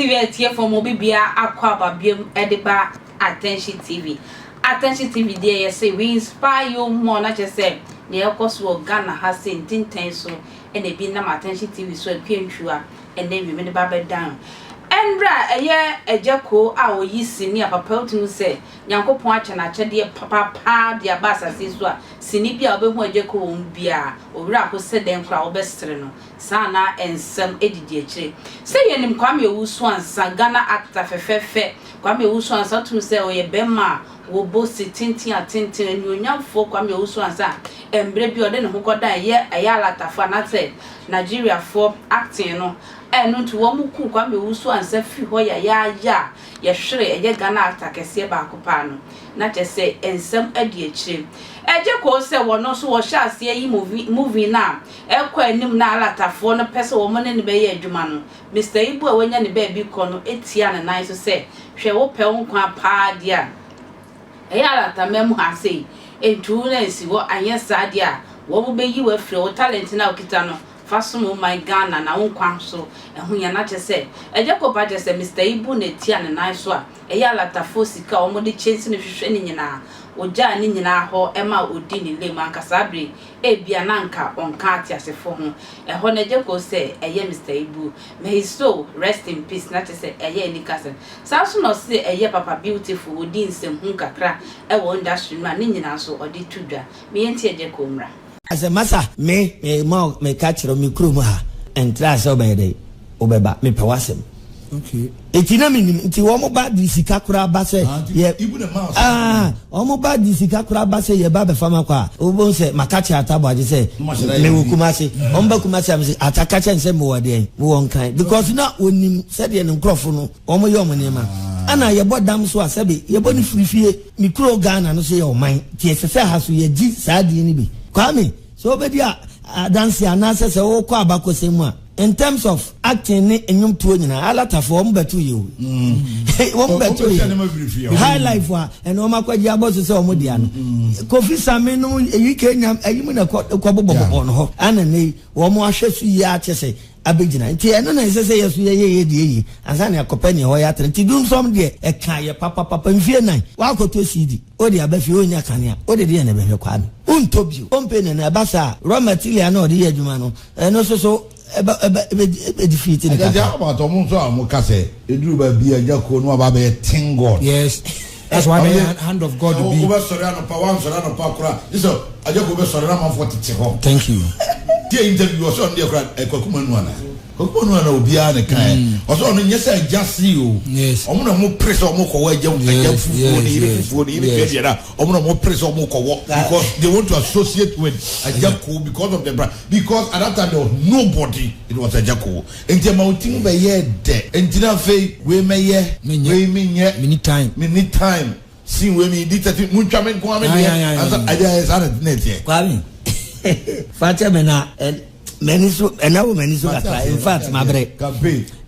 TV atiefoɔ mo bibia akɔ aba biom de ba Attention TV. Attention TV deɛ yɛse we inspire you more na kyerɛ sɛ nea ɛkɔ so wɔ Ghana ha sei ntenten so na ebi nam Attention TV so akua ntwiwa ɛnɛ wiem de ba bɛdan. Ɛnberɛ a ɛyɛ Agya Koo a ɔyi sini a papa wotumi hu sɛ Nyankopɔn akyɛ no akyɛdeɛ papapaa de aba asase yi so a sini bi a wobɛhu Agya Koo wɔ mu biara owura ho sɛ dɛn koraa wobɛsere no saa na nsɛm didi akyire. Sɛ yɛnim Kwame Owusu Ansah, Ghana actor fɛfɛɛfɛ Kwame Owusu Ansah, wotumi sɛ ɔyɛ bɛrima a wɔbɔ si tenten atenten, anuonyamfoɔ Kwame Owusu Ansah a mmerɛ bi ɔde ne ho kɔdan ɛyɛ ɛyɛ Alatafoɔ anaasɛ Nigeriafoɔ acting no a ɛno nti wɔn kuu Kwame Owusu Ansah firi hɔ yayaaya a yɛhwere ɛyɛ Ghana actor kɛseɛ baako paa no na kyerɛ sɛ nsɛm adi akyire. Ɛgye koo sɛ wɔno nso wɔhyɛ aseɛ yi movie movie no a Ɛkɔ anim na alatafoɔ no pɛ sɛ wɔn ne no bɛyɛ adwuma no, Mister Ibu a wanya ne baabi kɔ no tiaa ne nan so sɛ, Hwɛ, wopɛ wo nkwa paa deɛ a, ɛyɛ alataman mu ha sei, ntu wo nan nsi hɔ, anyɛ saa deɛ a, wɔbɛyi wo afiri hɔ, wo talent no a wokita no, fa som wo man Ghana na wo nkwa nso, ɛho hia. Na kyerɛ sɛ, Agya Kopa kyerɛ sɛ Mister Ibu na ɛtiaa ne nan so a ɛyɛ alatafoɔ sika a wɔde kyɛnse no hwehwɛ no nyinaa, ɔgyaa ne nyinaa hɔ ma ɔdii ne lame. Anka saa berɛ yi, Ebia na anka ɔnka ateasefo ho. Ɛhɔ no agya koo sɛ ɛyɛ Mister Ibu. May his soul rest in peace na kyerɛ sɛ ɛyɛ anikasɛm. Saa nso na ɔse ɛyɛ Papa Beautiful ɔdi nsɛmhunu kakra wɔ industry no mu a ne nyinaa nso ɔde to dwa. Me yɛntie Agya Koo mmra. Asɛ masa me me ma wo me ka kyerɛ wo me kurom ha ntra sɛ wobɛyɛ dɛn wobɛba mepɛ w'asɛm Okay. Eti na menim nti wɔn ba de sika koraa ba sɛ ah, yɛ ah wɔn ba de sika koraa ba sɛ yɛ ba bɛfa ma kɔ a wobɛhu sɛ maka kyerɛ ata bɔ agye sɛ mewɔ Kumase wɔn ba Kumase a mese ata ka kyerɛ sɛ mewɔ deɛn mewɔ nkran because na wɔnim sɛdeɛ ne nkorɔfo no wɔn yɛ wɔn nneɛma ana yɛbɔ dam so a sɛbe yɛbɔ ne firi fie me kuro Ghana no so yɛ ɔman nti ɛsɛ sɛ ha so yɛgye saa deɛ no bi Kwame Sɛ wobɛdi adanseɛ anaasɛ sɛ wokɔ abakɔsɛm mu a, in terms of acting ne nnwomtoɔ nyinaa, Alatafoɔ wɔn bɛto yɛ o. Wɔn bɛto yɛ. High life a ɛna wɔn akɔgye abɔ so sɛ wɔn dea no. Kofi Same no eyi ke nyam ɛyi mu na ɛkɔ ɛkɔ bobɔ bobɔ no hɔ. Ana ne yi wɔn ahwɛ so yie akyɛ sɛ abɛgyina. Nti ɛno na ɛsɛ sɛ yɛ so yɛyɛ yɛ deɛ yie ansa na yɛakɔpɛ nea ɛhɔ yɛ atena. Nti Dumsɔm deɛ ɛka yɛ papapapa mfie nan wakɔtɔ CD. Wode aba fie wonnya kanea, wode deɛn na ɛbɛhwɛ Kwame? Wontɔ bio, wompɛ nani, ɛba saa a, raw material no a ɔde yɛ adwuma no, ɛno nso so ɛbɛ ɛbɛ ɛbɛ defeat no Agya kakra. about ɔmo nso a ɔmo ka sɛ eduru baabi a agya kuo no aba abɛyɛ tin God. Yes, that's why bɛyɛ hand of God bi. Wobɛ sɔre anɔpa wansɔre anɔpa koraa gye sɛ agya kuo bɛ sɔre na amanfoɔ tete hɔ. Thank you. Tie interview ɔsɛ ɔno deɛ koraa ɛ Kwaku Manu anaa? Kwaku Manu ana obiara ne kan mm. Ɔsɛ ɔno nyɛ sɛ agya si o. Ɔmo na ɔmo pere sɛ ɔmo kɔwɔ agya agya fufuo ne yere fufuo ne yere fie deɛ na ɔmo na ɔmo pere sɛ ɔmo kɔwɔ because they want to associate with agya ko because of the brand because at that time there was nobody it was agya ko nti ɛma oti mu bɛyɛ dɛ nti na afei wei mɛyɛ wei menyɛ mini time mini time. Sin wei mi di tɛti mu ntwa me nko ara me deɛ ansa ɛdeɛ ayɛ saa na na ɛteɛ. Kwame fa kyɛ me na m'ani so ɛna wɔ m'ani so kakra in fact mabrɛ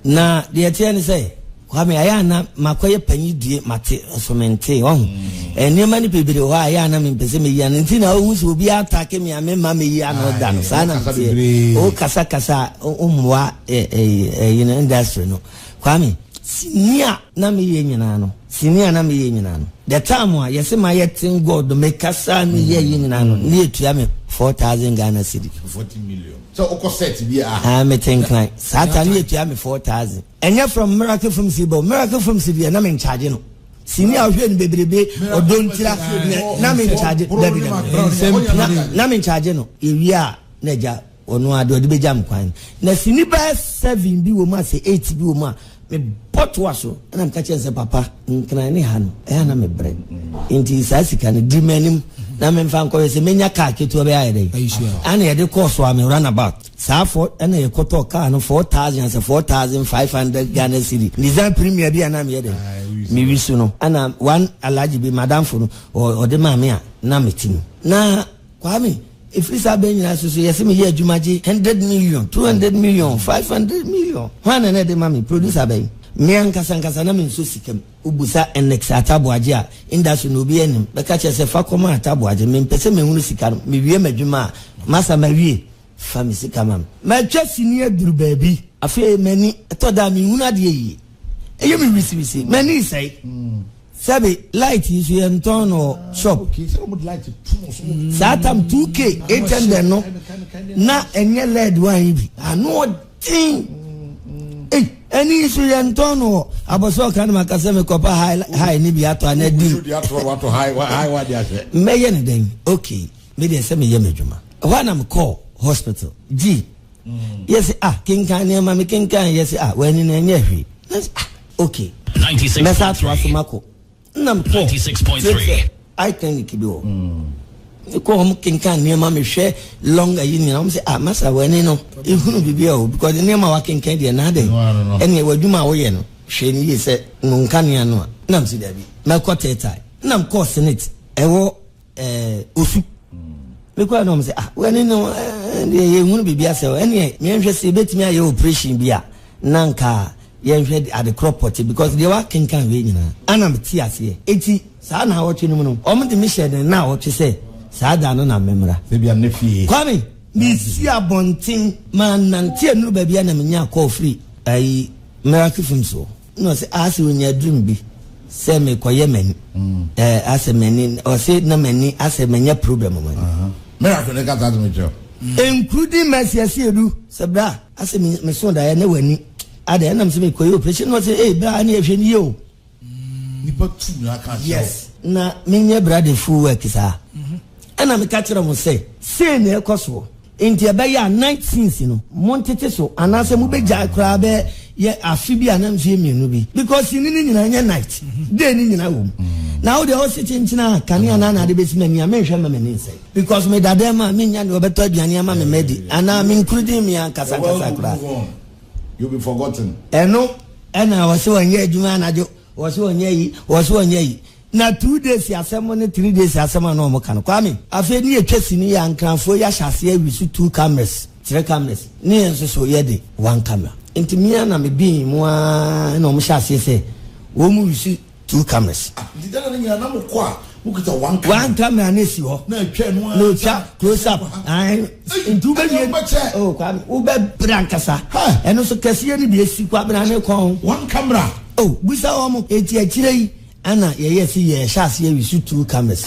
na deɛ ɛteɛ ne sɛ Kwame ayɛ ana makɔyɛ panyin due mate nso mente ɔho mm. nneɛma no bebree hɔ a ayɛ ana mempɛ sɛ meyi ano nti na wohu sɛ obi atake me a memma meyi ano da no saa na meteɛ wokasakasa a wommoa ɛyi no industry no Kwame sini a na meyɛ nyinaa no Sini a na meyɛ nyinaa no, the time a yɛse mayɛ ten God mekasa meyɛ yi nyinaa no, ne yɛtua me 4,000 Ghana cedi. 40 million. Sɛ wokɔ set bi a. Ah, mete Nkran. Saa time ne yɛtua me 4,000. Ɛnyɛ from Miracle Films yi bɔ. Miracle Films deɛ na menkyagye no. Sini a wohwɛ no bebrebe, ɔdɔ ntira, na menkyagye, dabi dabi. Na menkyagye no. Yɛwie a, na agya Ɔno ara deɛ ɔde bɛgya me kwan no. Na sini bɛyɛ seven bi wɔ mu asɛ eight bi wɔ mu a mebɔ toa so ɛna meka kyerɛ sɛ papa nkran ne ha no ɛyɛ na mebrɛ nti saa sika no di m'anim na memfa nkɔhwɛ sɛ menya kaa ketewa bɛyɛ ayɛ dɛn ɛna yɛde kɔɔ so a me runabout saa fɔ ɛna yɛkɔtɔɔ kaa no 4000 sɛ 4500 Ghana cedi Nissan Premier bi a na meyɛ dɛn mewi so no ɛna one alhaji bi madamfo no ɔde maa me a na mete mu na Kwame, ɛfiri saa berɛ nyinaa so so yɛse meyɛ adwuma gye 100 million, 200 million, 500 million. Hwan na na ɛde ma me? Producer bɛn? Me ankasa ankasa na mensɔ sika mu. Wobusa Ennex Atta Boagye a, industry no obiara nnim. Bɛka kyerɛ sɛ fa kɔma Atta Boagye. Mempɛ sɛ mehunu sika no. Mewie m'adwuma a, masa mawie. Fa me sika ma me. Matwa sini aduru baabi. Afei m'ani, ɛtɔ da a menhunu adeɛ yie. Ɛyɛ me wisiwisi, m'ani sɛe. Sɛbe light yi so yɛntɔn no wɔ shop. Saa tam 2K 800 no na ɛnyɛ led one yi bi. Ano ɔden. Ei, ɛne yi so yɛntɔn no wɔ abɔsɛ ɔka no maka sɛ mekɔpa high high ne bi atɔ ana di. Mɛyɛ ne dɛn? Okay, me deɛ sɛ meyɛ m'adwuma. Ɛhɔ a na mekɔɔ hospital. Gee, Yɛse ah kenkan nneɛma me kenkan yɛse ah w'ani no ɛnyɛ hwee na sɛ ah okay mɛsa atoa so makɔ nna mekɔ kyerɛ eye clinic bi wɔ mekɔ wɔn kenkan nneɛma mehwɛ long ayi nyina wɔn sɛ ah masa w'ani no ehunu biribi a o because nneɛma wakenkan deɛ na adɛn ɛnneɛ w'adwuma a woyɛ no hwɛ no yie sɛ no nkanea no a nam sɛ dabi mɛkɔ tɛɛtae nam kɔɔ senate ɛwɔ ɛɛ osu mekɔɛ na ɔmo sɛ ah wɛne no ɛɛ deɛ yɛhunu biribi asɛ ɛneɛ yɛnhwɛ sɛ yɛbɛtumi ayɛ operation bi a na nka yɛnhwɛ ade korɔ pɔte because deɛ wakenkan wei nyinaa ana mete aseɛ eti saa na awɔtwe no mu no ɔmo de me hyɛ ne na awɔtwe sɛ saa da no na memmra Kwame mesi abɔnten ma nante anuru baabi a na menya kɔɔ firi ayi miracle films hɔ. Ɛna ɔse ah sɛ onya dream bi sɛ mekɔyɛ m'ani ɛɛ asɛ m'ani ɔse na m'ani asɛ manya problem wɔ m'ani. Miracle ne kasa asɛm kyerɛ. Including Mercy Asiedu sɛ bra asɛ me me so daeɛ na w'ani adɛ ɛnam sɛ mekɔyɛ operation na ɔse ee bra ɛne ɛhwɛ ni yie o. Nipa tu nyinaa ka kyerɛ wo. Yes na menyɛ bra de full work saa ɛna meka kyerɛ mo sɛ sei na ɛkɔ soɔ. Enti ɛbɛyɛ a night scenes no montete so anaasɛ mobɛgyae koraa bɛ yɛ afe bi anaa mfeɛ mmienu bi because sini no nyinaa nyɛ night day no nyinaa wɔ mu na wo deɛ wose kyenkyena a kanea no ana ade bɛsi m'ani a menhwɛ mma m'ani nsɛe because meda dɛm a mennya deɛ ɔbɛtɔ aduane ama me madi anaa menkurudin me ankasa ankasa koraa. You'll be forgotten. Ɛno ɛna wɔse wɔnyɛ adwuma anadwo wɔse wɔnyɛ yi wɔse wɔnyɛ yi. Na 2 days asɛm ne 3 days asɛm a na wɔn ka no Kwame afei ne yɛtwa sini yɛ ankranfoɔ yi ahyɛ aseɛ awi so two cameras three cameras ne yɛn nso so yɛde one camera nti mia na me bin mu aa na wɔn hyɛ aseɛ sɛ wɔn wi so two cameras. Nti dada ne nyinaa na mo kɔ a mo kita one camera. One camera ne si hɔ. Na atwa no na otwa close up ayi nti wobɛ wie oh Kwame wobɛ bere ankasa ɛno nso kɛseɛ no bi esi Kwame ne kɔn. One camera. Oh busa wɔn eti akyire yi. Ɛna yɛyɛɛ se yɛhyɛ aseɛ use two cameras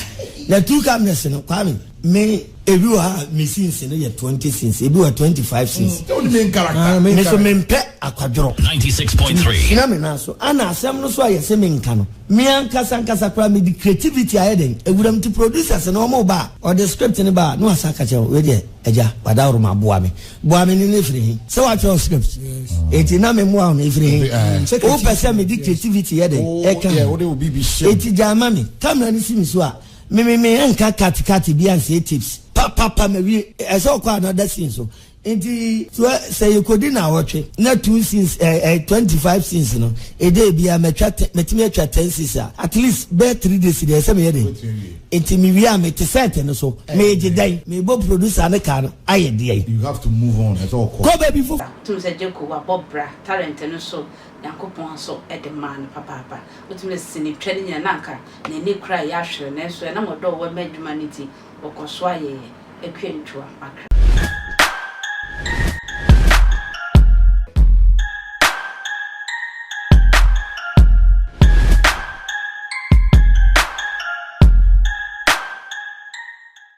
na two cameras no Kwame me ebi wɔ ha me scenes no yɛ 20 scenes ebi wɔ 25 scenes me so mempɛ akwadworɔ gyina me nan so ana asɛm no so a yɛse menka no me ankasa ankasa koraa mede creativity ayɛ dɛn awuram nti producers no wɔn ba a ɔde script no ba a na wasa aka kyerɛ wei deɛ agya wadaworo ma boa me Boa me no no ɛfiri he? Sɛ woatwerɛ script enti na me mmoa wo no ɛfiri he? Wopɛ sɛ mede creativity yɛ dɛn ɛka ho? Enti gyaa ma me. Camera no si me so a, me me me nka cut cut bi ansɛe tapes. Pa pa pa mawie. Ɛsɛ ɔkɔ another scene so. Nti sɛ yɛkɔdi naawɔtwe na two scenes eh, eh, 25 scenes no, ɛdɛ biara matwa matumi atwa 10 scenes a, at least bɛyɛ 3 days deɛ ɛsɛ meyɛ dɛn? Nti mewie a mete set no so meegye dɛn? Meebɔ producer no ka no ayɛ deɛn? You have to move on ɛsɛ ɔkɔ. Kɔ baabi foforɔ. Wotum sɛ Jacob wabɔ bra talent no so Nyankopɔn nso de maa no papaapa. Wotum sɛ sinitwa no nyina na anka n'ani koraa yɛ ahwere nanso ɛnam ɔdɔ a ɔwɔ ma adwuma no nti ɔkɔso ayɛyɛ. Akua Ntua, Accra.